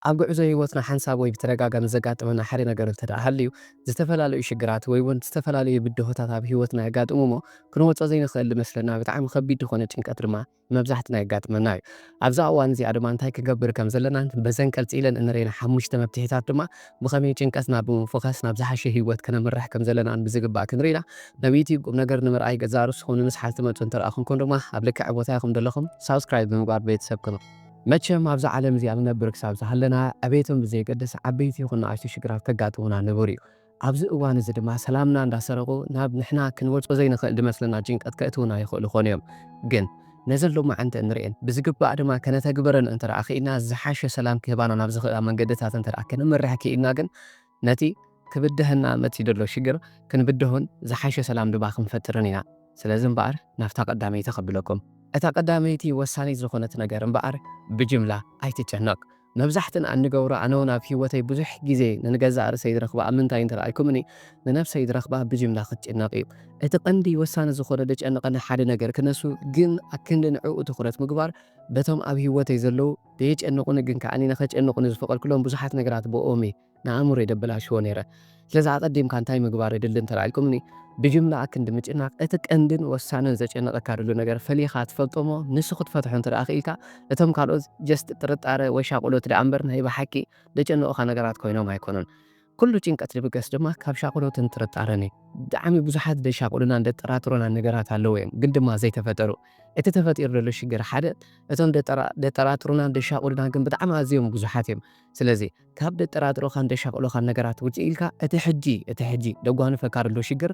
ኣብ ጉዕዞ ህይወትና ሓንሳብ ወይ ብተደጋጋሚ ዘጋጥመና ሓደ ነገር እንተ ደኣ ሃልዩ፣ ዝተፈላለዩ ሽግራት ወይ እውን ዝተፈላለዩ ብድሆታት ኣብ ህይወትና የጋጥሙ እሞ፣ ክንወጾ ዘይንኽእል ዝመስለና ብጣዕሚ ከቢድ ዝኾነ ጭንቀት ድማ መብዛሕትና የጋጥመና እዩ። ኣብዛ እዋን እዚኣ ድማ እንታይ ክገብር ከም ዘለናን በዘን ቀልጺለን እንርእየን ሓሙሽተ መፍትሒታት ድማ ብኸመይ ጭንቀትና ብምፍኻስ ናብ ዝሓሸ ህይወት ከነምርሕ ከም ዘለናን ብዝግባእ ክንርኢ ኢና። ናብ ዩቲዩብ ቁም ነገር ንምርኣይ ገዛእ ርእስኹም ንምስሓል ትመጹ እንተ ደኣ ኮንኩም ድማ ኣብ ልክዕ ቦታ ኢኹም ዘለኹም ሳብስክራይብ ብምግባር ቤተሰብ ኩኑ። መቸም ኣብዛ ዓለም እዚኣ ንነብር ክሳብ ዝሃለና ዕቤቶም ብዘየገድስ ዓበይቲ ይኹን ንኣሽቱ ሽግራት ከጋጥሙና ንቡር እዩ። ኣብዚ እዋን እዚ ድማ ሰላምና እንዳሰረቑ ናብ ንሕና ክንወጾ ዘይንኽእል ዝመስለና ጭንቀት ከእትዉና ይኽእሉ ኾኑ እዮም። ግን ነዘን ሎማዓንቲ እንርእየን ብዝግባእ ድማ ከነተግበረን እንተ ደኣ ኽኢልና ዝሓሸ ሰላም ክህባና ናብ ዝኽእላ መንገድታት እንተ ደኣ ከነምርሕ ክኢልና ግን ነቲ ክብድሀና መጺኡ ዘሎ ሽግር ክንብድሆን ዝሓሸ ሰላም ድማ ክንፈጥርን ኢና። ስለዚ እምበኣር ናብታ ቀዳመይቲ ከብለኩም። እታ ቀዳመይቲ ወሳኒት ዝኾነት ነገር እምበኣር ብጅምላ ኣይትጨነቕ። መብዛሕትና እንገብሮ ኣነ እውን ኣብ ህይወተይ ብዙሕ ግዜ ንገዛእ ርእሰይ ዝረኽባ ኣብ ምንታይ እንተ ደኣ ኢልኩምኒ ንነብሰይ ዝረኽባ ብጅምላ ክትጭነቕ እዩ። እቲ ቀንዲ ወሳኒ ዝኾነ ዘጨንቐኒ ሓደ ነገር ክነሱ ግን ኣክንዲ ንዕኡ ትኹረት ምግባር በቶም ኣብ ህይወተይ ዘለዉ ዘየጨንቑኒ ግን ከኣ ንኸጨንቑኒ ዝፈቐድኩሎም ብዙሓት ነገራት ብኦም እየ ንኣእምሮይ ደበላሽዎ ነይረ። ስለዚ ኣቐዲምካ እንታይ ምግባር የድሊ እንተ ደኣ ኢልኩምኒ ብጅምላ ኣክንዲ ምጭናቕ እቲ ቀንድን ወሳንን ዘጨንቐካ ዘሎ ነገር ፈሊኻ ትፈልጦ እሞ ንሱ ክትፈትሖ እንተ ደኣ ክኢልካ እቶም ካልኦት just ጥርጣረ ወይ ሻቕሎት ደኣ እምበር ናይ ብሓቂ ዘጨንቑኻ ነገራት ኮይኖም ኣይኮኑን። ኩሉ ጭንቀት ዝብገስ ድማ ካብ ሻቕሎትን ጥርጣረን እዩ። ብጣዕሚ ብዙሓት ዘሻቕሉናን ዘጠራጥሩናን ነገራት ኣለዉ እዮም ግን ድማ ዘይተፈጠሩ። እቲ ተፈጢሩ ዘሎ ሽግር ሓደ እቶም ዘጠራጥሩናን ዘሻቕሉናን ግን ብጣዕሚ ኣዝዮም ብዙሓት እዮም። ስለዚ ካብ ዘጠራጥሩኻን ዘሻቕሉኻን ነገራት ውፅእ ኢልካ እቲ ሕጂ እቲ ሕጂ ዘጓንፈካ ዘሎ ሽግር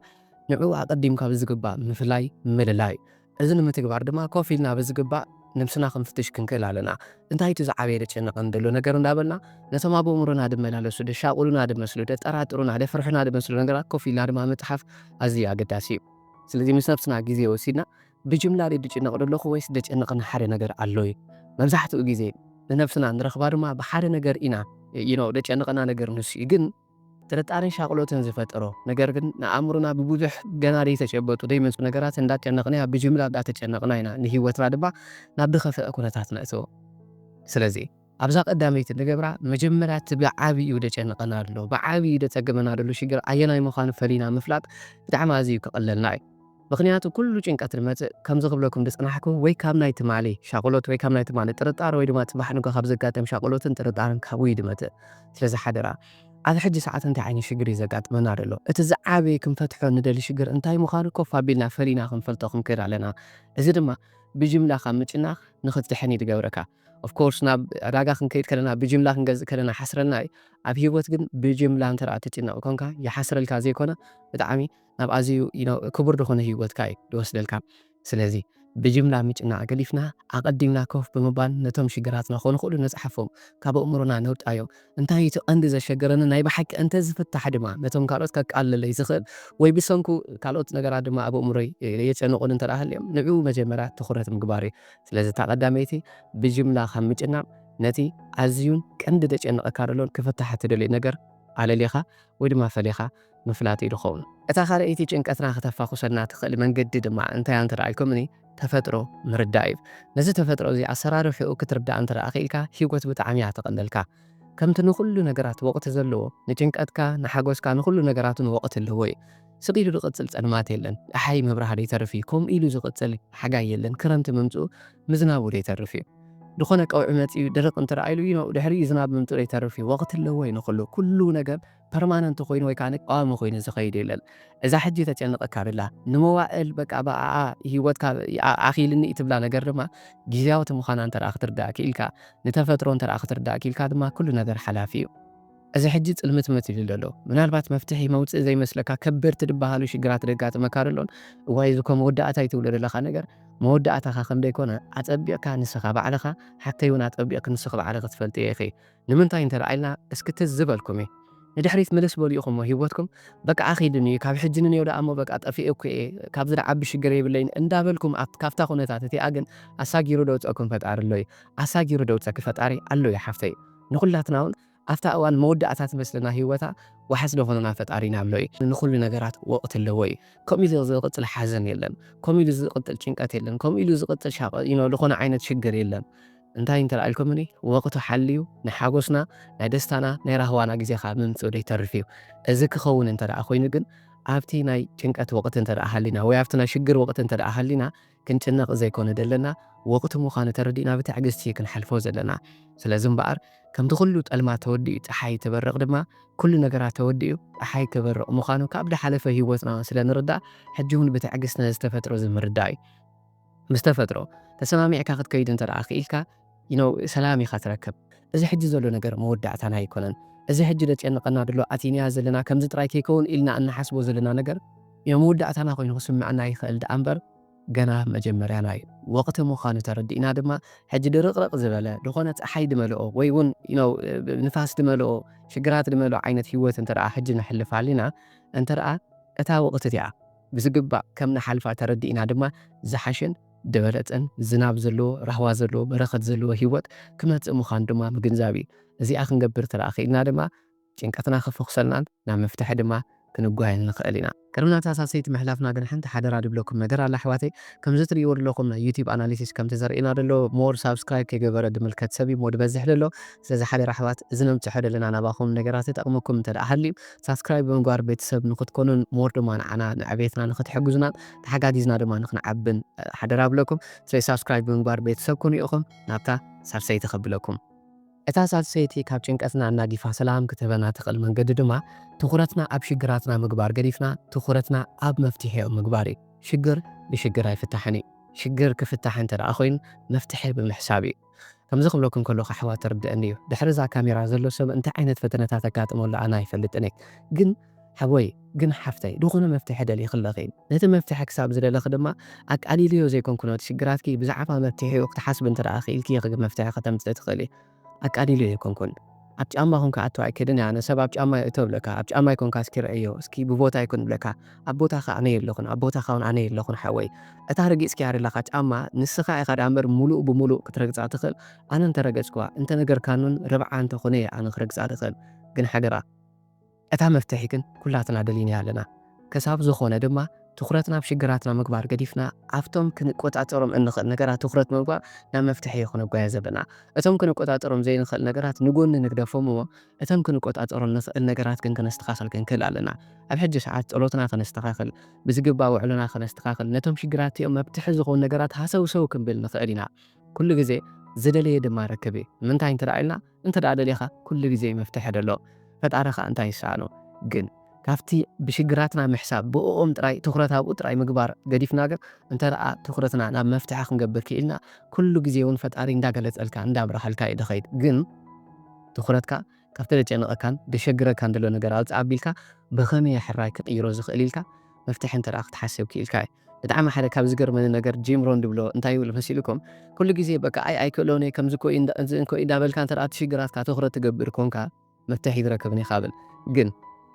ንዕኡ ኣቐዲምካ ብዝግባእ ምፍላይ ምልላይ እዩ። እዚ ንምትግባር ድማ ኮፍ ኢልና ብዝግባእ ነብስና ክንፍትሽ ክንክእል ኣለና። እንታይ እቲ ዝዓበየ ዘጨንቐኒ ዘሎ ነገር እንዳበልና ነቶም ኣብ ኣእምሮና ዝመላለሱ ዘሻቕሉና ዝመስሉ ዘጠራጥሩና ዘፍርሑና ዝመስሉ ነገራት ኮፍ ኢልና ድማ ምፅሓፍ ኣዝዩ ኣገዳሲ እዩ። ስለዚ ምስ ነብስና ግዜ ወሲድና ብጅምላ ድየ ዝጭነቕ ዘለኹ ወይስ ዘጨንቐኒ ሓደ ነገር ኣሎ እዩ? መብዛሕትኡ ግዜ ንነብስና ንረኽባ ድማ ብሓደ ነገር ኢና you know ዘጨንቐና ነገር ንሱ እዩ ግን ጥርጣረን ሻቕሎትን ዝፈጠሮ ነገር ግን ንኣእምሮና ብብዙሕ ገና ዘይተጨበጡ ዘይመፁ ነገራት እንዳጨነቕናያ ብጅምላ እንዳተጨነቕና ኢና ንህይወትና ድማ ናብ ዝኸፍአ ኩነታት ነእትዎ። ስለዚ ኣብዛ ቀዳመይቲ ንገብራ መጀመርያ እቲ ብዓብዩ ዘጨንቐና ኣሎ ብዓብዩ ዘፀገመና ዘሎ ሽግር ኣየናይ ምዃኑ ፈሊና ምፍላጥ ብጣዕሚ ኣዝዩ ክቐለልና እዩ። ምኽንያቱ ኩሉ ጭንቀት ዝመፅእ ከምዚ ክብለኩም ዝፅናሕኩ ወይ ካብ ናይ ትማሊ ሻቕሎት ወይ ካብ ናይ ትማሊ ጥርጣረ ወይ ድማ ፅባሕ ንጎ ካብ ዘጋጠም ሻቕሎትን ጥርጣረን ካብኡ እዩ ዝመፅእ። ስለዚ ሓደራ ኣብዚ ሕጂ ሰዓት እንታይ ዓይነት ሽግር እዩ ዘጋጥመና ዘሎ? እቲ ዝዓበየ ክንፈትሖ ንደሊ ሽግር እንታይ ምዃኑ ኮፍ ኣቢልና ፈሊና ክንፈልጦ ክንክእል ኣለና። እዚ ድማ ብጅምላ ካብ ምጭናቕ ንኽትድሕን እዩ ዝገብረካ። Of course ናብ ዕዳጋ ክንከይድ ከለና ብጅምላ ክንገዝእ ከለና ሓስረልና እዩ። ኣብ ህይወት ግን ብጅምላ እንተ ትጭነቕ ኮንካ ይሓስረልካ ዘይኮነ ብጣዕሚ ናብ ኣዝዩ ክቡር ዝኾነ ህይወትካ እዩ ዝወስደልካ። ስለዚ ብጅምላ ምጭናቕ ገሊፍና ኣቐዲምና ኮፍ ብምባል ነቶም ሽግራትና ክኾኑ ክእሉ ንፅሓፎም ካብ ኣእምሮና ነውጣዮም። እንታይ እቲ ቀንዲ ዘሸገረኒ ናይ ብሓቂ እንተ ዝፍታሕ ድማ ነቶም ካልኦት ከቃልለለይ ዝኽእል ወይ ብሰንኩ ካልኦት ነገራት ድማ ኣብ ኣእምሮይ የጨንቑን እንተ ሃልዮም ንዕኡ መጀመርያ ትኹረት ምግባር እዩ። ስለዚ እታ ቀዳመይቲ ብጅምላ ካብ ምጭናቕ ነቲ ኣዝዩን ቀንዲ ዘጨንቐካ ዘሎን ክፍታሕ እትደልዮ ነገር ኣለሊኻ ወይ ድማ ፈሊኻ ምፍላጥ እዩ ዝኸውን። እታ ካልኣይቲ ጭንቀትና ክተፋኹሰልና ትኽእል መንገዲ ድማ እንታይ እንተ ኢልኩምኒ ተፈጥሮ ምርዳእ እዩ። ነዚ ተፈጥሮ እዚ ኣሰራርሕኡ ክትርዳእ እንተ ክኢልካ ህይወት ብጣዕሚ እያ ትቐለልካ። ከምቲ ንኹሉ ነገራት ወቕቲ ዘለዎ ንጭንቀትካ ንሓጎስካ ንኹሉ ነገራቱን ወቕቲ ኣለዎ እዩ። ስቕ ኢሉ ዝቕጽል ጸልማት የለን። ጸሓይ ምብራህ ዘይተርፍ እዩ። ከምኡ ኢሉ ዝቕጽል ሓጋይ የለን። ክረምቲ ምምጽኡ ምዝናቡ ዘይተርፍ እዩ። ዝኾነ ቀውዒ መጺኡ ድርቕ እንተ ኢሉ ድሕሪኡ ዝናብ ምምጽኡ ዘይተርፍ እዩ። ወቕቲ ኣለዎ እዩ ንኹሉ። ኩሉ ነገር ፐርማነንት ኮይኑ ወይ ከዓ ቀዋሚ ኮይኑ ዝኸይድ የለን። እዛ ሕጂ ተጨንቐካ ደላ ንመዋእል በቃ ብኣኣ ህይወትካ ኣኺልኒ ትብላ ነገር ድማ ግዝያዊት ምዃና እንተ ክትርዳእ ክኢልካ ንተፈጥሮ እንተ ክትርዳእ ክኢልካ ድማ ኩሉ ነገር ሓላፊ እዩ። እዚ ሕጂ ጽልምትምት ኢሉ ዘሎ ምናልባት መፍትሒ መውፅኢ ዘይመስለካ ከበድቲ ዝበሃሉ ሽግራት ደጋጥመካ ደሎን እዋይ እዚ ኮ መወዳእታ ይትብሎ ዘለኻ ነገር መወዳእታኻ ከም ዘይኮነ ኣጸቢቕካ ንስኻ ባዕልኻ ሓተይ እውን ኣጸቢቕክ ንስኽ ባዕልኽ ትፈልጥዮ ኢኺ። ንምንታይ እንተ ኢልና እስኪ ትዝ ዝበልኩም እዩ ንድሕሪት ምልስ በሉ ኢኹም ህይወትኩም በቃ ኣኺድኒ እዩ ካብ ሕጂ ንንዮ ደኣ እሞ በቃ ጠፊኤ እኮ እየ ካብዚ ደዓቢ ሽግር የብለይን እንዳበልኩም ኣብቲ ካብታ ኩነታት እቲኣ ግን ኣሳጊሩ ደውፀኩም ፈጣሪ ኣሎ እዩ። ኣሳጊሩ ደውፀኪ ፈጣሪ ኣሎ እዩ ሓፍተይ። ንኹላትና እውን ኣብታ እዋን መወዳእታ ትመስለና ህይወታ ዋሕስ ዝኾነና ፈጣሪና ኣሎ እዩ። ንኹሉ ነገራት ወቕቲ ኣለዎ እዩ። ከምኡ ኢሉ ዝቕፅል ሓዘን የለን። ከምኡ ኢሉ ዝቕፅል ጭንቀት የለን። ከምኡ ኢሉ ዝቕፅል ሻቐ ዝኾነ ዓይነት ሽግር የለን። እንታይ እንተ ደኣ ኢልኩምኒ፣ ወቕቱ ሓልዩ ንሓጎስና፣ ናይ ደስታና፣ ናይ ራህዋና ግዜ ከኣ ምምጽኡ ዘይተርፍ እዩ። እዚ ክኸውን እንተ ደኣ ኮይኑ ግን፣ ኣብቲ ናይ ጭንቀት ወቕቲ እንተ ደኣ ሃሊና፣ ወይ ኣብቲ ናይ ሽግር ወቕቲ እንተ ደኣ ሃሊና፣ ክንጭነቕ ዘይኮነ ዘለና፣ ወቕቲ ምዃኑ ተረዲእና ብትዕግስቲ ክንሓልፎ ዘለና። ስለዚ እምበኣር፣ ከምቲ ኩሉ ጠልማ ተወዲኡ፣ ጸሓይ ትበርቕ ድማ፣ ኩሉ ነገራት ተወዲኡ፣ ጸሓይ ክበርቕ ምዃኑ ካብ ዝሓለፈ ህይወትና ስለ ንርዳእ፣ ሕጂ እውን ብትዕግስቲ ነዚ ተፈጥሮ እዚ ምርዳእ እዩ። ምስ ተፈጥሮ ተሰማሚዕካ ክትከይድ እንተ ደኣ ክኢልካ፣ you know፣ ሰላም ኢኻ ትረክብ። እዚ ሕጂ ዘሎ ነገር መወዳእታና ኣይኮነን። እዚ ሕጂ ደጨንቐና ድሎ ኣቲንያ ዘለና ከምዚ ጥራይ ከይከውን ኢልና እንሓስቦ ዘለና ነገር፣ you know፣ መወዳእታና ኮይኑ ክስምዐና ይኽእል ደኣ እምበር፣ ገና መጀመርያና እዩ። ወቕቲ ምዃኑ ተረዲእና ድማ፣ ሕጂ ድርቕርቕ ዝበለ፣ ዝኾነ ጸሓይ ድመልኦ፣ ወይ እውን፣ you know፣ ንፋስ ድመልኦ፣ ሽግራት ድመልኦ ዓይነት ህይወት እንተ ደኣ ሕጂ ነሕልፍ ኣሊና፣ እንተ ደኣ እታ ወቕቲ እቲኣ ብዝግባእ ከም ንሓልፋ ተረዲእና ድማ፣ ዝሓሸን ድበለጸን ዝናብ ዘለዎ፣ ራህዋ ዘለዎ፣ በረኸት ዘለዎ ህይወት ክመጽእ ምዃኑ ድማ ምግንዛብ እዩ። እዚኣ ክንገብር እንተ ደኣ ክኢልና ድማ፣ ጭንቀትና ክፍኹሰልናን ናብ መፍትሒ ድማ ክንጓየን ንኽእል ኢና። ቅድሚ ናብታ ሳልሰይቲ ምሕላፍና ግን ሓንቲ ሓደራ ድብለኩም ነገር ኣላ ኣሕዋተይ። ከምዚ ትርእይዎ ዘለኹም ናይ YouTube ኣናሊሲስ ከምቲ ዘርእየና ዘሎ more ሳብስክራይብ ከይገበረ ድምልከት ሰብ እዩ እሞ ድበዝሕ ዘሎ። ስለዚ ሓደራ ኣሕዋት፣ እዚ ነምጽሖ ዘለና ናባኹም ነገራት ይጠቕመኩም እንተ ደኣ ሃልዩ፣ ሳብስክራይብ ብምግባር ቤተሰብ ንኽትኮኑን more ድማ ንዓና ንዕቤትና ንኽትሕግዙናን ተሓጋጊዝና ድማ ንኽንዓብን፣ እ፣ ሓደራ እብለኩም። ስለዚ ሳብስክራይብ ብምግባር ቤተሰብ ኩኑ ኢኹም። ናብታ ሳልሰይቲ ከብለኩም። እታ ሳልሰይቲ ካብ ጭንቀትና ኣናጊፋ ሰላም ክትህበና ትኽእል መንገዲ ድማ፣ ትኹረትና ኣብ ሽግራትና ምግባር ገዲፍና፣ ትኹረትና ኣብ መፍትሒኦም ምግባር እዩ። ሽግር ብሽግር ኣይፍታሕን እዩ። ሽግር ክፍታሕ እንተ ደኣ ኮይኑ፣ መፍትሒ ብምሕሳብ እዩ። ከምዚ ክብለኩም ከለኹ ኣሕዋት፣ ትርድእኒ እዩ። ድሕሪ እዛ ካሜራ ዘሎ ሰብ እንታይ ዓይነት ፈተነታት ኣጋጥሞ ኣሎ ኣነ ኣይፈልጥን እየ። ግን ሓወይ፣ ግን ሓፍተይ፣ ዝኾነ መፍትሒ ደሊኺ ኣለኺ። ነቲ መፍትሒ ክሳብ ዝደለኺ ድማ፣ ኣቃሊልዮ ዘይኮንኩ ነቲ ሽግራትኪ ብዛዕባ መፍትሒኡ ክትሓስቢ እንተ ደኣ ክኢልኪ ኢኺ መፍትሒ ከተምጽኢ ትኽእሊ። ኣቃሊልዮ ኣይኮንኩን። ኣብ ጫማኹም ክኣቱ ኣይክእልን እየ ኣነ። ሰብ ኣብ ጫማ ይእቶ ብለካ፣ ኣብ ጫማ ይኮንካ እስኪ ረኣዮ፣ እስኪ ብቦታ ይኩን ብለካ፣ ኣብ ቦታኻ ኣነ የለኹን፣ ኣብ ቦታኻ እውን ኣነ የለኹን ሓወይ። እታ ረጊጽክያ ዘለኻ ጫማ ንስኻ ኢኻ ደኣ እምበር፣ ሙሉእ ብሙሉእ ክትረግጻ ትኽእል። ኣነ እንተ ረገጽክዋ፣ እንተ ነገርካኑን ርብዓ እንተ ኾነ እየ ኣነ ክረግጻ ዝኽእል። ግን ሓደራ፣ እታ መፍትሒ ግን ኩላትና ደሊናያ ኣለና። ክሳብ ዝኾነ ድማ፣ ትኹረትና ኣብ ሽግራትና ምግባር ገዲፍና፣ ኣብቶም ክንቆጻጸሮም እንኽእል ነገራት ትኹረት ምግባር ናብ መፍትሒ እዩ ክንጓየ ዘለና። እቶም ክንቆጻጸሮም ዘይንኽእል ነገራት ንጎኒ ንግደፎም እሞ፣ እቶም ክንቆጻጸሮም ንኽእል ነገራት ግን ከነስተኻኽል ክንክእል ኣለና። ኣብ ሕጂ ሰዓት ጸሎትና ከነስተኻኽል፣ ብዝግባእ ውዕሎና ከነስተኻኽል፣ ነቶም ሽግራት እቲኦም መፍትሒ ዝኾኑ ነገራት ሃሰውሰው ክንብል ንኽእል ኢና። ኩሉ ግዜ ዝደለየ ድማ ርክብ እዩ። ንምንታይ እንተ ደኣ ኢልና፣ እንተ ደኣ ደሊኻ፣ ኩሉ ግዜ እዩ መፍትሒ ደሎ። ፈጣሪ ኸኣ እንታይ ይሰኣኖ? ግን ካብቲ ብሽግራትና ምሕሳብ፣ ብእኦም ጥራይ፣ ትኹረት ኣብኡ ጥራይ ምግባር ገዲፍና ግን፣ እንተ ደኣ ትኹረትና ናብ መፍትሒ ክንገብር ክኢልና፣ ኩሉ ግዜ እውን ፈጣሪ እንዳገለጸልካ፣ እንዳብረሃልካ እዩ ድኸይድ። ግን ትኹረትካ ካብቲ ደጨንቐካን ደሸግረካን ደሎ ነገር ኣውጽእ ኣቢልካ፣ ብኸመይ ሕራይ ክቕይሮ ዝኽእል ኢልካ መፍትሒ እንተ ደኣ ክትሓስብ ክኢልካ እዩ። ብጣዕሚ ሓደ ካብ ዝገርመኒ ነገር ጂም ሮን ድብሎ እንታይ ይብል መሲልኩም? ኩሉ ግዜ በቃ ኣይ ኣይክእሎን እየ፣ ከምዚ እኮ እዩ እንዳ-፣ እዚ እኮ እዩ እንዳበልካ እንተ ደኣ እቲ ሽግራትካ ትኹረት ትገብር ኮንካ፣ መፍትሒ ትረክብን ኢኻ ብል። ግን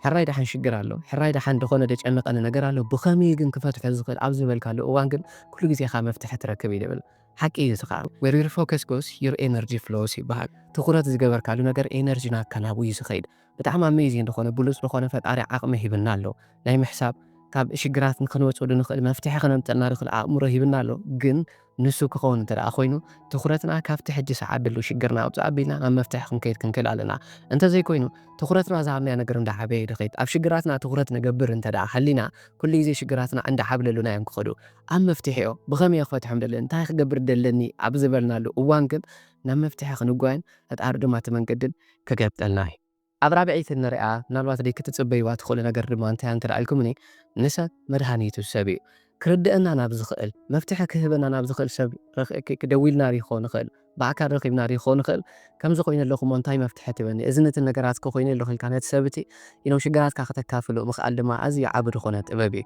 ሕራይ ደሓን ሽግር ኣሎ፣ ሕራይ ደሓን ዝኾነ ደጨንቐኒ ነገር ኣሎ፣ ብኸመይ ግን ክፈትሖ ዝኽእል ኣብ ዝበልካሉ እዋን ግን ኩሉ ግዜ ኢኻ መፍትሒ ትረክብ እዩ ድብል። ሓቂ እዩ እዚ ኸኣ። Where your focus goes, your energy flows ይበሃል። ትኹረት ዝገበርካሉ ነገር ኤነርጂ ናትካ ናብኡ እዩ ዝኸይድ። ብጣዕሚ ኣሜዚንግ ዝኾነ ብሉጽ ዝኾነ ፈጣሪ ዓቕሚ ሂብና ኣሎ። ናይ ምሕሳብ፣ ካብ ሽግራት ንኽንወጽሉ ንኽእል መፍትሒ ከነምጽኣልና ንኽእል ኣእምሮ ሂብና ኣሎ። ግን ንሱ ክኸውን እንተ ደኣ ኮይኑ፣ ትኹረትና ካብቲ ሕጂ ሰዓት ደሎ ሽግርና ኣውጽእ ኣቢልና ናብ መፍትሒ ክንከይድ ክንክእል ኣለና። እንተ ዘይኮይኑ፣ ትኹረትና ዝሃብናዮ ነገር እንዳዓበየ ይኸይድ። ኣብ ሽግራትና ትኹረት ንገብር እንተ ደኣ ሃሊና፣ ኩሉ ግዜ ሽግራትና እንዳዓብለሉና እዮም ክኸዱ። ኣብ መፍትሒኦ፣ ብኸመይ ክፈትሖም ደለኒ፣ እንታይ ክገብር ደለኒ ኣብ ዝበልናሉ እዋን ግን፣ ናብ መፍትሒ ክንጓየን ፈጣሪ ድማ እቲ መንገድን ክገልጸልና እዩ። ኣብ ራብዐይቲ ንሪኣ፣ ምናልባት ደይ ክትጽበይዋ ትኽእሉ ነገር ድማ እንታይ እንተ ደኣ ኢልኩምኒ፣ ንሰብ መድሃኒቱ ሰብ እዩ። ክርድአና ናብ ዝኽእል፣ መፍትሒ ክህበና ናብ ዝኽእል ሰብ ረኽ-፣ ክ-፣ ክደዊልና ዶ ይኸውን ንኽእል፣ ብኣካል ረኺብና ዶ ይኸውን ንኽእል፣ ከምዚ ኮይኑ ኣለኹ እሞ እንታይ መፍትሒ ትበኒ፣ እዚ ነቲ ነገራት እኮ ኮይኑ ኣለኹ ኢልካ ነቲ ሰብ እቲ፣ you know፣ ሽግራትካ ከተካፍሎ ምኽኣል ድማ ኣዝዩ ዓቢ ዝኾነ ጥበብ እዩ።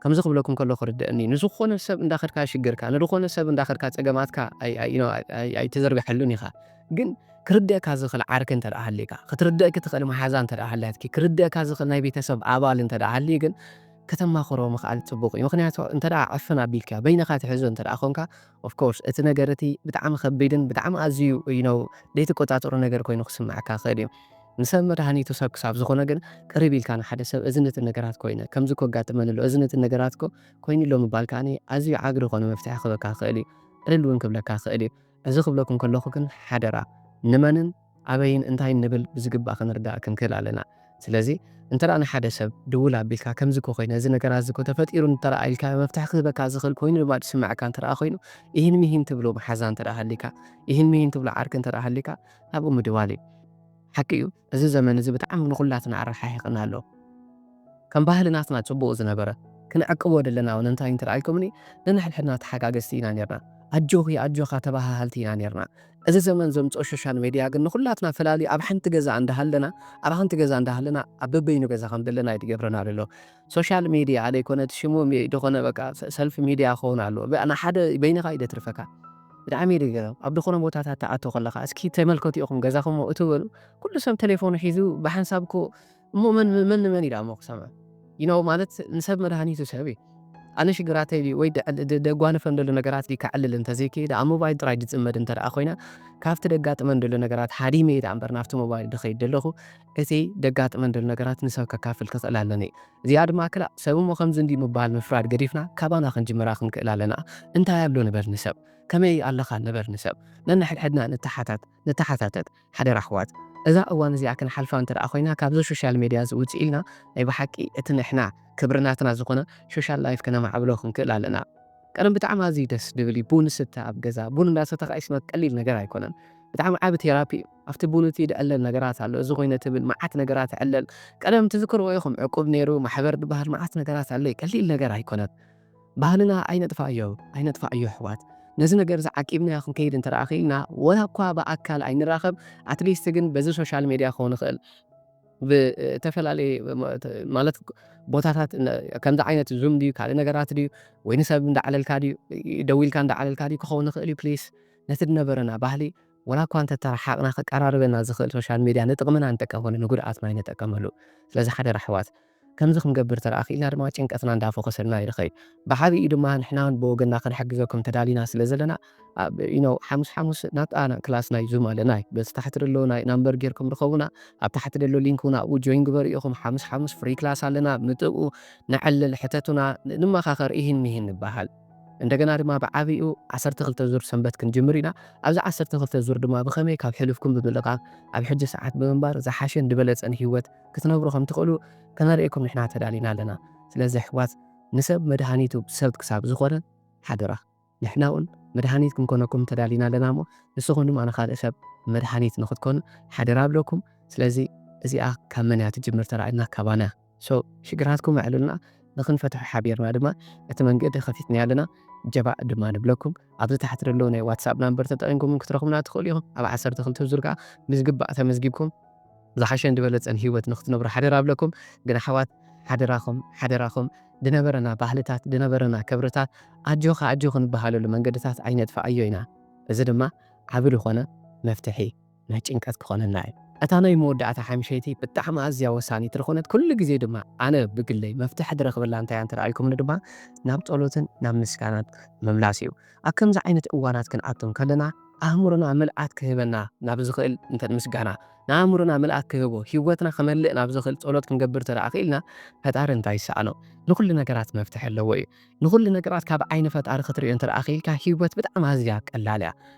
ከምዚ ክብለኩም ከለኹ ርድእኒ፣ ንዝኾነ ሰብ እንዳኸድካ ሽግርካ፣ ንዝኾነ ሰብ እንዳኸድካ ጸገማትካ ኣይ-፣ ኣይ-፣ you know፣ ኣይ-፣ ኣይ-፣ ኣይትዘርግሐሉን ኢኻ። ግን ክርድእካ ዝኽእል ዓርኪ እንተ ደኣ ሃልዩካ፣ ክትርድእኪ ትኽእል መሓዛ እንተ ደኣ ሃልያትኪ፣ ክርድእካ ዝኽእል ናይ ቤተሰብ ኣባል እንተ ደኣ ሃልዩ ግን ከተማኽሮ ምኽኣል ጽቡቕ እዩ። ምኽንያቱ እንተ ደኣ ዕፍን ኣቢልካዮ፣ በይንኻ ትሕዞ እንተ ደኣ ኾንካ፣ of course፣ እቲ ነገር እቲ ብጣዕሚ ከቢድን ብጣዕሚ ኣዝዩ፣ you know፣ ዘይትቆጻጸሮ ነገር ኮይኑ ክስምዓካ ይኽእል እዩ። ንሰብ መድሃኒቱ ሰብ ክሳብ ዝኾነ ግን፣ ቅርብ ኢልካ ንሓደ ሰብ፣ "እዚ ነቲ ነገራት ኮይነ፣ ከምዚ እኮ ኣጋጥመኒ ኣሎ፣ እዚ ነቲ ነገራት እኮ ኮይኑ ኣሎ" ምባል ከኣኒ ኣዝዩ ዓቢ ዝኾነ መፍትሒ ክህበካ ይኽእል እዩ። ዕልል እውን ክብለካ ይኽእል እዩ። እዚ ክብለኩም ከለኹ ግን ሓደራ፣ ንመንን ኣበይን እንታይ ንብል ብዝግባእ ክንርዳእ ክንክእል ኣለና። ስለዚ እንተ ደኣ ንሓደ ሰብ ድውል ኣቢልካ፣ ከምዚ እኮ ኮይነ፣ እዚ ነገራት እዚ እኮ ተፈጢሩ እንተ ደኣ ኢልካ፣ መፍትሒ ክህበካ ዝኽእል ኮይኑ ድማ ዝስምዐካ እንተ ደኣ ኮይኑ፣ ኢሂን ሚሂን ትብሎ መሓዛ እንተ ደኣ ሃሊካ፣ ኢሂን ሚሂን ትብሎ ዓርኪ እንተ ደኣ ሃሊካ፣ ናብኡ ምድዋል እዩ። ሓቂ እዩ፣ እዚ ዘመን እዚ ብጣዕሚ ንኹላትና ኣረሓሒቕና ኣሎ። ከም ባህሊ ናትና ጽቡቕ ዝነበረ፣ ክንዕቅቦ ደለና እውን እንታይ እንተ ደኣ ኢልኩምኒ፣ ነንሕድሕድና ተሓጋገዝቲ ኢና ኔርና። ኣጆኺ፣ ኣጆኻ ተባሃሃልቲ ኢና ኔርና። እዚ ዘመን ዘምጽኦ ሶሻል ሜድያ ግን ንኹላትና ፈላልዩ ኣብ ሓንቲ ገዛ እንዳሃለና፣ ኣብ ሓንቲ ገዛ እንዳሃለና ኣብ በበይኑ ገዛ ከም ዘለና እዩ ዝገብረና ዘሎ። ሶሻል ሜድያ ዘይኮነ እቲ ሽሙ ሚ-፣ ዝኾነ በቃ ሰ-፣ ሰልፊ ሚድያ ክኸውን ኣለዎ። በ-፣ ንሓደ በይንኻ እዩ ዘትርፈካ። ብጣዕሚ እዩ ዝገርም። ኣብ ዝኾነ ቦታታት ትኣቱ ከለኻ፣ እስኪ ተመልከቱ ኢኹም ገዛኹም እትበሉ፣ ኩሉ ሰብ ቴሌፎኑ ሒዙ ብሓንሳብ እኮ፣ እሞ መን፣ መን ንመን ኢላ እሞ ክሰምዕ? You know፣ ማለት ንሰብ መድሃኒቱ ሰብ እዩ። ኣነ ሽግራተይ ድዩ ወይ ደ-፣ ደ-፣ ደጓንፈን ደሎ ነገራት ድዩ ከዕልል እንተዘይከይደ፣ ኣብ ሞባይል ጥራይ ዝጽመድ እንተ ደኣ ኮይነ፣ ካብቲ ደጋጥመን ደሎ ነገራት ሃዲመ እየ ደኣ እምበር ናብቲ ሞባይል ድኸይድ ደለኹ፣ እቲ ደጋጥመን ደሎ ነገራት ንሰብ ከካፍል ክኽእል ኣለኒ። እዚኣ ድማ ክላእ ሰብ እሞ ከምዚ እንድዩ ምባል ምፍራድ ገዲፍና፣ ካባና ክንጅምራ ክንክእል ኣለና። እንታይ ኣሎ ንበል ንሰብ፣ ከመይ ኣለኻ ንበል ንሰብ። ነንሕድሕድና ንተሓታት-፣ ንተሓታተት። ሓደራ ኣሕዋት፣ እዛ እዋን እዚኣ ክንሓልፋ እንተ ደኣ ኮይና፣ ካብዚ ሶሻል ሜድያ እዚ ውጽእ ኢልና፣ ናይ ብሓቂ እቲ ንሕና ክብሪ ናትና ዝኾነ ሶሻል ላይፍ ከነማዕብሎ ክንክእል ኣለና። ቀደም ብጣዕሚ ኣዝዩ ደስ ድብል እዩ። ቡን ስተ ኣብ ገዛ፣ ቡን እንዳሰተኻ ይስመት ቀሊል ነገር ኣይኮነን። ብጣዕሚ ዓቢ ቴራፒ እዩ። ኣብቲ ቡን እቲ ድዕለል ነገራት ኣሎ። እዚ ኮይነ ትብል መዓት ነገራት ዕለል። ቀደም ትዝክርዎ ኢኹም፣ ዕቁብ ነይሩ፣ ማሕበር ድበሃል መዓት ነገራት ኣሎ። ቀሊል ነገር ኣይኮነን። ባህልና ኣይነጥፋዮ፣ ኣይነጥፋዮ ኣሕዋት። ነዚ ነገር እዚ ዓቂብናዮ ክንከይድ እንተ ደኣ ኽኢልና፣ ወላ እኳ ብኣካል ኣይንራኸብ፣ ኣትሊስት ግን በዚ ሶሻል ሜድያ ክኸውን ይኽእል። ብተፈላለየ ማ-፣ ማለት ቦታታት ነ-፣ ከምዚ ዓይነት ዙም ድዩ፣ ካልእ ነገራት ድዩ፣ ወይ ንሰብ እንዳዕለልካ ድዩ፣ ደዊልካ እንዳዕለልካ ድዩ ክኸውን ይኽእል እዩ። ፕሊስ፣ ነቲ ዝነበረና ባህሊ፣ ወላ እኳ እንተተረሓቕና፣ ከቀራርበና ዝኽእል ሶሻል ሜድያ ንጥቕምና ንጥቀመሉ፣ ንጉድኣትና ኣይንጠቀመሉ። ስለዚ ሓደራ ኣሕዋት፣ ከምዚ ክንገብር እንተ ደኣ ኽኢልና ድማ ጭንቀትና እንዳፈወሰልና ይኸይድ። ብዓቢኡ ድማ ንሕና እውን ብወገንና ክንሕግዘኩም ተዳሊና ስለ ዘለና፣ ኣብ፣ you know፣ ሓሙስ ሓሙስ ናብታ ክላስ ናይ ዙም ኣለና እዩ። በዚ ታሕቲ ዘሎ ናይ ናምበር ጌርኩም ርኸቡና፣ ኣብ ታሕቲ ዘሎ ሊንክ እውን ኣብኡ ጆይን ግበሩ ኢኹም። ሓሙስ ሓሙስ ፍሪ ክላስ ኣለና፣ ምጥብኡ፣ ነዕልል፣ ሕተቱና፣ ን-፣ ንመኻኸር፣ ኢሂን ሚሂን ንበሃል። እንደገና ድማ ብዓቢኡ ዓሰርተ ክልተ ዙር ሰንበት ክንጅምር ኢና። ኣብዚ ዓሰርተ ክልተ ዙር ድማ ብኸመይ ካብ ሕሉፍኩም ብምልቓቕ ኣብ ሕጂ ሰዓት ብምንባር ዝሓሸን ዝበለጸን ህይወት ክትነብሩ ከም ትኽእሉ ከነርእየኩም ንሕና ተዳሊና ኣለና። ስለዚ ኣሕዋት፣ ንሰብ መድሃኒቱ ሰብ ክሳብ ዝኾነ፣ ሓደራ፣ ንሕና እውን መድሃኒት ክንኮነኩም ተዳሊና ኣለና እሞ፣ ንስኹም ድማ ንኻልእ ሰብ መድሃኒት ንኽትኮኑ ሓደራ እብለኩም። ስለዚ እዚኣ ካብ መን እያ ትጅምር ተራእና? ካባና። ሶ፣ ሽግራትኩም ኣዕልሉና፣ ንኽንፈትሖ ሓቢርና ድማ እቲ መንገዲ ከፊትና ኣለና። ጀባእ ድማ ንብለኩም። ኣብዚ ታሕቲ ዘሎ ናይ ዋትሳፕ ናምበር ተጠቒምኩም ክትረኽቡና ትኽእሉ ኢኹም። ኣብ ዓሰርተ ክልተ ዙር ከኣ ብዝግባእ ተመዝጊብኩም ዝሓሸን ዝበለጸን ህይወት ንኽትነብሩ ሓደራ እብለኩም። ግን ኣሕዋት፣ ሓደራኹም፣ ሓደራኹም፣ ድነበረና ባህልታት፣ ድነበረና ክብርታት ኣጆኻ፣ ኣጆኺ ንበሃለሉ መንገድታት ኣይነጥፍኣዮ ኢና። እዚ ድማ ዓቢ ዝኾነ መፍትሒ ናይ ጭንቀት ክኾነና እዩ። እታ ናይ መወዳእታ ሓምሸይቲ ብጣዕሚ ኣዝያ ወሳኒት ዝኾነት፣ ኩሉ ግዜ ድማ ኣነ ብግለይ መፍትሒ ዝረኽበላ እንታይ እያ እንተ ደኣ ኢልኩምኒ ድማ ናብ ጸሎትን ናብ ምስጋናን ምምላስ እዩ። ኣብ ከምዚ ዓይነት እዋናት ክንኣቱ እንከለና ኣእምሮና ምልኣት ክህበና ናብ ዝኽእል እንተ ምስጋና ንኣእምሮና ምልኣት ክህቦ፣ ህይወትና ክመልእ ናብ ዝኽእል ጸሎት ክንገብር እንተ ደኣ ክኢልና፣ ፈጣሪ እንታይ ይሰኣኖ? ንኹሉ ነገራት መፍትሒ ኣለዎ እዩ። ንኹሉ ነገራት ካብ ዓይኒ ፈጣሪ ክትርእዮ እንተ ደኣ ክኢልካ፣ ህይወት ብጣዕሚ ኣዝያ ቀላል እያ።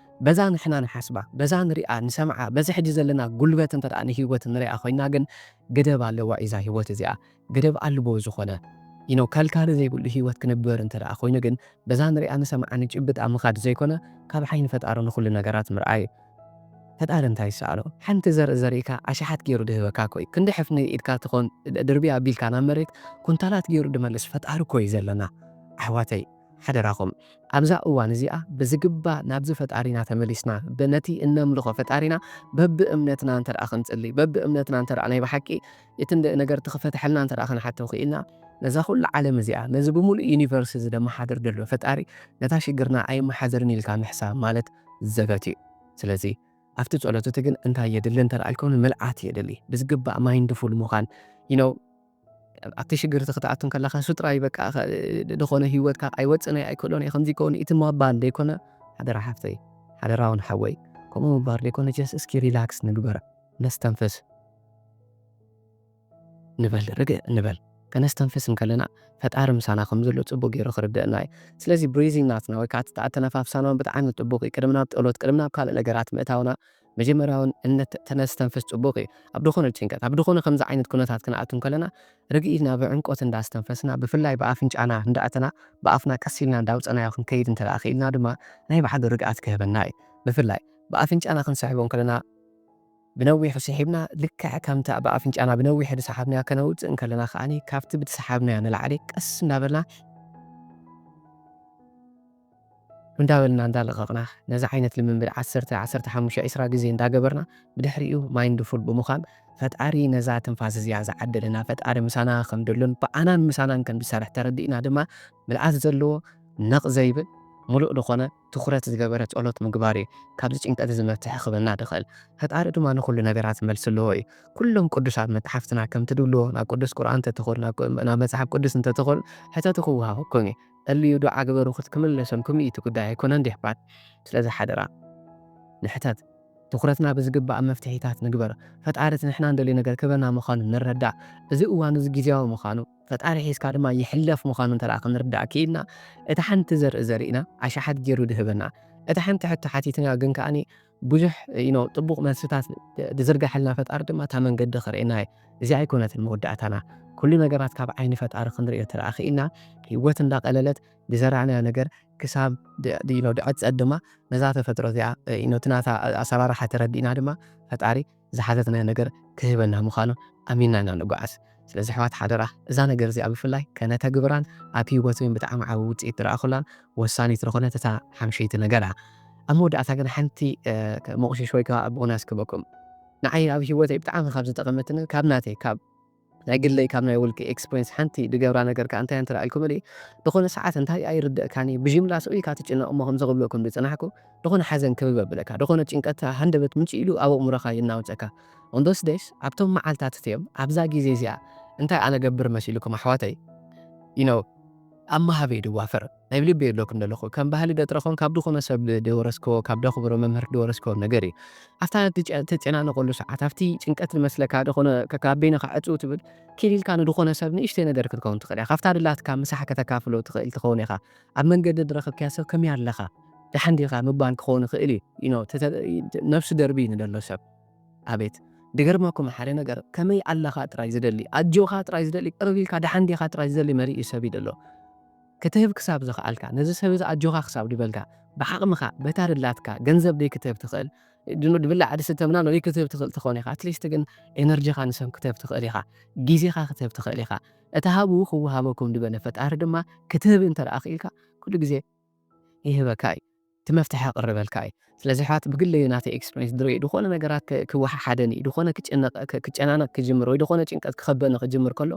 በዛ ንሕና ንሓስባ፣ በዛ ንሪኣ፣ ንሰምዓ፣ በዚ ሕጂ ዘለና ጉልበት እንተ ደኣ ንህይወት ንሪኣ ኮይና ግን፣ ገደብ ኣለዋ እዛ ህይወት እዚኣ። ገደብ ኣልቦ ዝኾነ፣ you know፣ ከልካሊ ዘይብሉ ህይወት ክንበር እንተ ደኣ ኮይኑ ግን፣ በዛ ንሪኣ ንሰምዓ ንጭብጥ ኣብ ምኻድ ዘይኮነ፣ ካብ ዓይኒ ፈጣሪ ንኹሉ ነገራት ምርኣይ እዩ። ፈጣሪ እንታይ ይሰኣሎ? ሓንቲ ዘርኢ ዘሪእካ ኣሽሓት ገይሩ ድህበካ እኮ እዩ። ክንዲ ሕፍኒ ኢድካ ትኾን ድ-፣ ድርብያ ኣቢልካ ናብ መሬት ኩንታላት ገይሩ ድመልስ ፈጣሪ እኮ እዩ ዘለና። ኣሕዋተይ፣ ሓደራኹም፣ ኣብዛ እዋን እዚኣ ብዝግባእ ናብዚ ፈጣሪና ተመሊስና፣ በነቲ እነምልኾ ፈጣሪና በብእምነትና እንተ ደኣ ክንጽሊ፣ በብእምነትና እንተ ደኣ ናይ ብሓቂ እቲ እንደ-፣ ነገር ትኽፈትሐልና እንተ ደኣ ክንሓቶ ክኢልና፣ ነዛ ኩሉ ዓለም እዚኣ፣ ነዚ ብምሉእ ዩኒቨርስ እዚ ደመሓድር ደሎ ፈጣሪ፣ ነታ ሽግርና ኣይመሓደርን ኢልካ ምሕሳብ ማለት ዘበት እዩ። ስለዚ ኣብቲ ጸሎት እቲ ግን እንታይ የድሊ እንተ ደኣ ኢልኩም፣ ምልኣት የድሊ። ብዝግባእ ማይንድፉል ምዃን። You know፣ ኣብቲ ሽግር እቲ ክትኣቱ እንከለኻ፣ እሱ ጥራይ በቃ፣ ኸ-፣ ዝኾነ ህይወትካ ኣይወጽእን እየ፣ ኣይክእሎን እየ፣ ከምዚ ይከውን፣ እቲ ምባል ዘይኮነ፣ ሓደራ ሓፍተይ፣ ሓደራ እውን ሓወይ፣ ከምኡ ምባል ዘይኮነ፣ ጀስት እስኪ ሪላክስ ንግበር፣ ነስተንፍስ። ንበል፣ ርግእ ንበል። ከነስተንፍስ እንከለና ፈጣሪ ምሳና ከም ዘሎ ጽቡቅ ገይሩ ክርደአና እዩ። ስለዚ ብሪዚንግ ናትና ወይ ከዓ እቲ ኣተነፋፍሳና እውን ብጣዕሚ ጽቡቅ እዩ። ቅድሚ ናብ ጸሎት፣ ቅድሚ ናብ ካልእ ነገራት ምእታውና መጀመርያውን እነት-፣ ተነስተንፍስ ጽቡቅ እዩ። ኣብ ዝኾነ ጭንቀት፣ ኣብ ዝኾነ ከምዚ ዓይነት ኩነታት ክንኣቱ እንከለና ርግእ ኢልና ብዕምቆት እንዳስተንፈስና፣ ብፍላይ ብኣፍንጫና እንዳኣተና ብኣፍና ቀስ ኢልና እንዳውፀናዮ ክንከይድ እንተ ደኣ ክኢልና ድማ ናይ ባዕሉ ርግኣት ክህበና እዩ። ብፍላይ ብኣፍንጫና ክንስሕቦ እንከለና ብነዊሑ ስሒብና ልክዕ ከምታ ብኣፍንጫና ብነዊሑ ዝሰሓብናዮ ከነውፅእ እንከለና ከዓኒ ካብቲ ብትሰሓብናዮ ንላዕሊ ቀስ እንዳበልና እንዳበልና እንዳለቐቕና ነዚ ዓይነት ልምምድ ዓሰርተ፣ ዓሰርተ ሓሙሽተ፣ ዕስራ ግዜ እንዳገበርና ብድሕሪኡ ማይንድፉል ብምዃን ፈጣሪ ነዛ ትንፋስ እዚኣ ዝዓደለና ፈጣሪ ምሳና ከም ደሎን ብኣናን ምሳናን ከም ዝሰርሕ ተረዲእና ድማ ምልኣት ዘለዎ ነቕ ዘይብል ሙሉእ ዝኾነ ትኹረት ዝገበረ ጸሎት ምግባር እዩ። ካብዚ ጭንቀት እዚ መፍትሒ ክበና ድኽእል። ፈጣሪ ድማ ንኹሉ ነገራት መልሲ ኣለዎ እዩ። ኩሎም ቅዱሳት መጽሓፍትና ከምቲ ድብልዎ ናብ ቅዱስ ቁርኣን እንተትኾኑ ናብ ቁ-፣ ናብ መጽሓፍ ቅዱስ እንተትኾኑ ሕተቱ ክወሃበኩም እዩ። ጸልዩ ዱዓ ግበሩ ክት-፣ ክምለሰልኩም እዩ እቲ ጉዳይ ኣይኮነን ድሕባት። ስለዚ ሓደራ ንሕተት። ትኹረትና ብዝግባእ መፍትሒታት ንግበር። ፈጣሪ እቲ ንሕና እንደልዮ ነገር ክበና ምዃኑ ንረዳእ። እዚ እዋን እዚ ግዜያዊ ምዃኑ፣ ፈጣሪ ሒዝካ ድማ ይሕለፍ ምዃኑ እንተ ደኣ ክንርዳእ ክኢልና፣ እታ ሓንቲ ዘርኢ ዘሪእና ኣሽሓት ገይሩ ድህበና። እታ ሓንቲ ሕቶ ሓቲትና ግን ከኣኒ ብዙሕ፣ you know፣ ጥቡቕ መልስታት ድዝርጋሐልና ፈጣሪ ድማ እታ መንገዲ ክርእየና እዩ። እዚኣ ኣይኮነትን መወዳእታና። ኩሉ ነገራት ካብ ዓይኒ ፈጣሪ ክንርእዮ እንተ ደኣ ክኢልና፣ ህይወት እንዳቐለለት ዝዘራዕናዮ ነገር ክሳብ ድ-፣ ድ-፣ you know፣ ድዕጸድ ድማ ነዛ ተፈጥሮ እዚኣ፣ you know፣ እቲ ናታ ኣሰራርሓ ተረዲእና ድማ ፈጣሪ ዝሓተትናዮ ነገር ክህበና ምዃኑ ኣሚንና ኢና ንጓዓዝ። ስለዚ ኣሕዋት ሓደራ እዛ ነገር እዚኣ ብፍላይ ከነተግብራን ኣብ ህይወት እውን ብጣዕሚ ዓቢ ውጽኢት ዝረኣኹላን ወሳኒት ዝኾነት እታ ሓምሸይቲ ነገር እያ። ኣብ መወዳእታ ግን ሓንቲ፣ እ፣ መቑሽሽ ወይ ከዓ ቦነስ ክህበኩም። ንዓይ ኣብ ህይወተይ ብጣዕሚ ካብ ዝጠቐመትኒ ካብ ናተይ፣ ካብ ናይ ግለይ፣ ካብ ናይ ውልቂ ኤክስፐሪንስ ሓንቲ ዝገብራ ነገር ከኣ እንታይ እንተ ኢልኩምኒ፣ ዝኾነ ሰዓት እንታይ ኣይርደእካን እዩ፣ ብጅምላ ስቕ ኢልካ ትጭነቕ እሞ ከምዚ ክብለኩም ዝጸናሕኩ፣ ዝኾነ ሓዘን ክብብ ኣብለካ፣ ዝኾነ ጭንቀት ሃንደበት ምንጭ ኢሉ ኣብ ኣእምሮኻ የናውጸካ። On those days፣ ኣብቶም መዓልታት እቲኦም፣ ኣብዛ ግዜ እዚኣ እንታይ ኣነ ገብር መሲልኩም ኣሕዋተይ? You know፣ ኣብ መሃብ እየ ድዋፈር። ናይ ብልቢ እየ ዝብለኩም ዘለኹ። ከም ባህሊ ገጠር ኾን ካብ ዝኾነ ሰብ ድወረስክዎ፣ ካብ ደኽብሮ መምህር ድወረስክዎ ነገር እዩ። ኣብታ ትጨ-፣ ትጨናነቐሉ ሰዓት፣ ኣብቲ ጭንቀት ዝመስለካ ዝኾነ ከ-፣ ካብ በይንኻ ዕጽው ትብል፣ ኪድ ኢልካ ንድኾነ ሰብ ንእሽተይ ነገር ክትከውን ትኽእል ኢኻ። ካብታ ድላትካ ምሳሕ ከተካፍሎ ትኽእል ትኸውን ኢኻ። ኣብ መንገዲ ዝረኸብካዮ ሰብ ከመይ ኣለኻ? ደሓን ዲኻ? ምባል ክኸውን ይኽእል እዩ። You know፣ ተተ-፣ ነብሱ ደርቢ እዩ ንደሎ ሰብ። ኣቤት ድገርመኩም ሓደ ነገር፣ ከመይ ኣለኻ ጥራይ ዝደሊ፣ ኣጆኻ ጥራይ ዝደሊ፣ ቅርብ ኢልካ ደሓን ዲኻ ጥራይ ዝደሊ መሪኡ ሰብ እዩ ደሎ። ክትህብ ክሳብ ዝኸኣልካ፣ ነዚ ሰብ እዚ ኣጆኻ ክሳብ ድበልካ፣ ብዓቕምኻ፣ በታ ድላትካ፣ ገንዘብ ደይ ክትህብ ትኽእል፣ ድኑ-፣ ድብላዕ ድስተ ምናምን ደይ ክትህብ ትኽእል ትኸውን ኢኻ። ኣትሊስት ግን ኤነርጂኻ ንሰብ ክትህብ ትኽእል ኢኻ። ግዜኻ ክትህብ ትኽእል ኢኻ። እቲ ሃቡ ክወሃበኩም ድበለ ፈጣሪ ድማ ክትህብ እንተ ደኣ ክኢልካ፣ ኩሉ ግዜ ይህበካ እዩ። እቲ መፍትሒ የቕርበልካ እዩ። ስለዚ ኣሕዋት ብግለዩ ናተይ ኤክስፐሪንስ ድርእዩ ድኾነ ነገራት ክ-፣ ክወሓሓደኒ እዩ፣ ድኾነ ክጨነቕ-፣ ክ-፣ ክጨናነቕ ክጅምር ወይ ድኾነ ጭንቀት ክኸበኒ ክጅምር ከሎ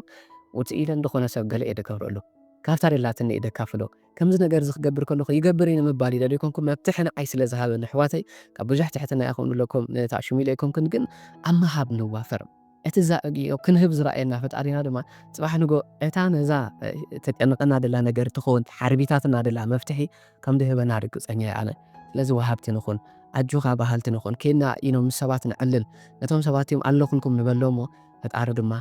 ውፅእ ኢለን ድኾነ ሰብ ገለ እየ ደገብረሉ። ካብታ ደላትኒ እየ ደካፍሎ። ከምዚ ነገር እዚ ክገብር ከለኹ ይገብር እየ ንምባል ይደሊ ኣይኮንኩን፣ መፍትሒ ንዓይ ስለ ዝሃበኒ ኣሕዋተይ ካብ ብዙሕ ትሕትና ይኹን ንብለኩም ነታ ሽሚል ኣይኮንኩን፣ ግን ኣብ ምሃብ ንዋፈር። እቲ ዛ-፣ ክንህብ ዝረኣየና ፈጣሪና ድማ ጽባሕ ንጎ እታ ነዛ፣ እ፣ ተጨንቐና ደላ ነገር ትኸውን፣ ሓርቢታትና ደላ መፍትሒ ከም ድህበና ርግጸኛ እየ ኣነ። ስለዚ ወሃብቲ ንኹን፣ ኣጆኻ በሃልቲ ንኹን፣ ኬና ኢኖ ምስ ሰባት ንዕልል። ነቶም ሰባት እዮም ኣለኹልኩም ንበሎም እሞ ፈጣሪ ድማ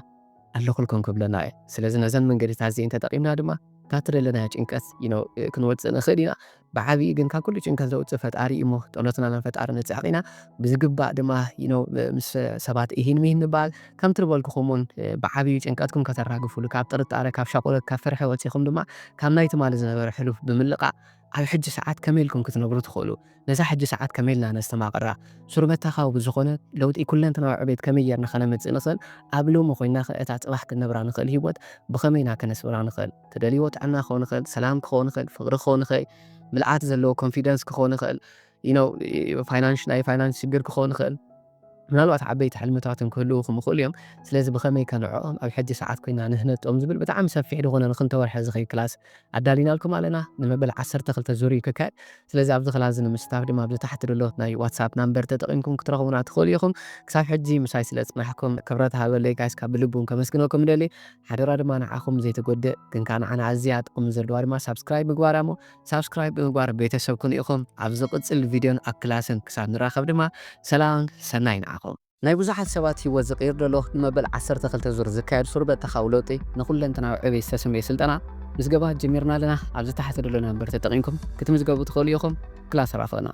ኣለኹልኩም ክብለና እዩ። ስለዚ ነዘን መንገድታት እዚአን ተጠቒምና ድማ ካብ ትደለናዮ ጭንቀት ኢኖ፣ እ፣ ክንወጽእ ንኽእል ኢና። ብዓብዩ ግን ካብ ኩሉ ጭንቀት ዘውጽእ ፈጣሪ እዩ እሞ ጸሎትና ናብ ፈጣሪ ንጽሕቕ ኢና። ብዝግባእ ድማ ኢኖ፣ እ፣ ምስ ሰባት እሂን ምሂን ንበሃል። ከምቲ ዝበልኩኹም እውን፣ እ፣ ብዓብዩ ጭንቀትኩም ከተራግፉሉ፣ ካብ ጥርጣረ፣ ካብ ሻቑለት፣ ካብ ፍርሒ ወጺኹም ድማ ካብ ናይ ትማሊ ዝነበረ ሕሉፍ ብምልቓቕ ኣብ ሕጂ ሰዓት ከመይ ኢልኩም ክትነብሩ ትኽእሉ? ነዛ ሕጂ ሰዓት ከመይ ኢልና ነስተማቕራ? ሱር መታኻዊ ብዝኾነ ለውጢ ኩለንተናዊ ዕቤት ከመይ ጌርና ከነምጽእ ንኽእል? ኣብ ሎሚ ኮይንና ከ እታ ጽባሕ ክንነብራ ንኽእል ህይወት ብኸመይ ኢና ከነስብራ ንኽእል? ትደልይዎ ጥዕና ክኸውን ይኽእል፣ ሰላም ክኸውን ይኽእል፣ ፍቕሪ ክኸውን ይኽእል፣ ምልኣት ዘለዎ ኮንፊደንስ ክኸውን ይኽእል፣ you know፣ ፋይናንስ፣ ናይ ፋይናንስ ሽግር ክኸውን ይኽእል። ምናልባት ዓበይቲ ሕልምታትን ክህልዉኹም ይኽእሉ እዮም። ስለዚ ብኸመይ ከ ንዕኦም ኣብ ሕጂ ሰዓት ኮይና ንህነጦም ዝብል ብጣዕሚ ሰፊሕ ዝኾነ ንክልተ ወርሒ ዝኸይድ ክላስ ኣዳሊናልኩም ኣለና። ንመበል ዓሰርተ ክልተ ዙር እዩ ክካየድ። ስለዚ ኣብዚ ክላስ እዚ ንምስታፍ ድማ ኣብዚ ታሕቲ ዘሎ ናይ ዋትሳፕ ናምበር ተጠቒምኩም ክትረኽቡና ትኽእሉ ኢኹም። ክሳብ ሕጂ ምሳይ ስለ ጽናሕኩም ክብረት ሃበለይ ጋይስ፣ ካብ ብልቢ እውን ከመስግነኩም እደሊ። ሓደራ ድማ ንዓኹም ዘይተጎድእ ግን ከኣ ንዓና ኣዝያ ጥቕሚ ዘለዋ ድማ ሳብስክራይብ ምግባር እያ እሞ ሳብስክራይብ ብምግባር ቤተሰብ ኩኑ ኢኹም። ኣብ ዝቕጽል ቪድዮን ኣብ ክላስን ክሳብ ንራኸብ ድማ ሰላም ሰናይ ንዓኹም። ናይ ብዙሓት ሰባት ህይወት ዝቕይር ዘሎ ንመበል ዓሰርተ ክልተ ዙር ዝካየድ ሱር በተኻዊ ለውጢ ንኹለንተናዊ ዕቤት ዝተሰምየ ስልጠና ምዝገባ ጀሚርና ኣለና። ኣብዚ ታሕቲ ዘሎ ነምበር ተጠቒምኩም ክትምዝገቡ ትኽእሉ ኢኹም። ክላስ ራኸብና።